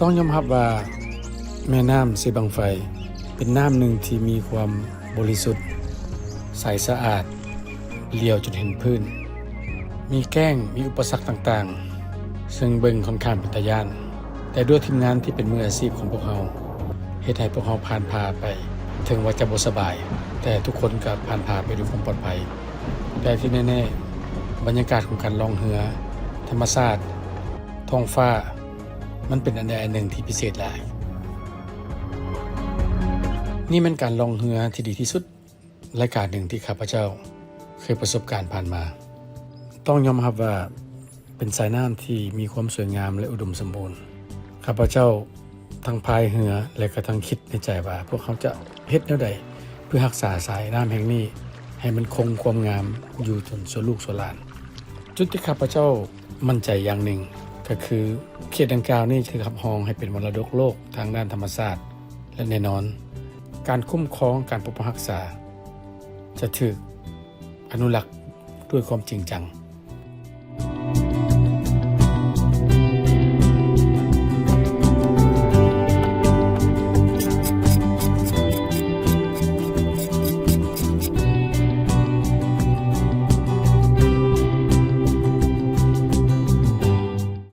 ຕ້ອງຍອມຮັບວ່າແມ່ນ້ຳເຊບັ້ງໄຟເປັນນ້ຳໜຶ່ງທີ່ມີຄວາມບໍລິສຸດ, ໃສສະອາດ, ຫຼຽວຈົນເຫັນພື້ນ, ມີແກ້ງ, ມີອຸປະສັກຕ່າງໆ ເຊິ່ງເບິ່ງຂ້ອນຂ້າງເປັນຕາຢ້ານ, ແຕ່ດ້ວຍທີມງານທີ່ເປັນມືອາຊີບຂອງພວກເຮົາ ເຮັດໃຫ້ພວກເຮົາຜ່ານຜ່າໄປ, ເຖິງວ່າຈະບໍ່ສະບາຍ, ແຕ່ທຸກຄົນກໍຜ່ານຜ່າໄປດ້ວຍຄວາມປອດໄພ. ແຕ່ທີ່ແນ່ໆ, ບັນຍາກາດຂອງການລ່ອງເຮືອ, ທຳມະຊາດ, ທ້ອງຟ້າ, ມັນເປັນອັນໃດອັນໜຶ່ງທີ່ພິເສດຫຼາຍ. ນີ້ແມ່ນການລ່ອງເຮືອທີ່ດີທີ່ສຸດລາຍການໜຶ່ງທີ່ຂ້າພະເຈົ້າເຄີຍປະສົບການຜ່ານມາ. ຕ້ອງຍອມຮັບວ່າເປັນສາຍນ້ຳທີ່ມີຄວາມສວຍງາມ ແລະ ອຸດົມສົມບູນ. ຂ້າພະເຈົ້າທັງພາຍເຮືອ ແລະ ກະທັງຄິດໃນໃຈວ່າ ພວກເຮົາຈະເຮັດແນວໃດເພື່ອຮັກສາສາຍນ້ຳແຫ່ງນີ້ໃຫ້ມັນຄົງຄວາມງາມຢູ່ຈົນຊົ່ວລູກຊົ່ວຫຼານ. ຈຸດທີ່ຂ້າພະເຈົ້າ ໝັ້ນໃຈຢ່າງໜຶ່ງ ກໍຄືເຂດດັ່ງກ່າວນີ້ຖືກຮັບຮອງໃຫ້ເປັນມໍລະດົກໂລກທາງດ້ານທຳມະຊາດ ແລະ ແນ່ນອນ, ການຄຸ້ມຄອງ, ການປົກປັກຮັກສາ ຈະຖືກອະນຸລັກດ້ວຍຄວາມຈິງຈັງ.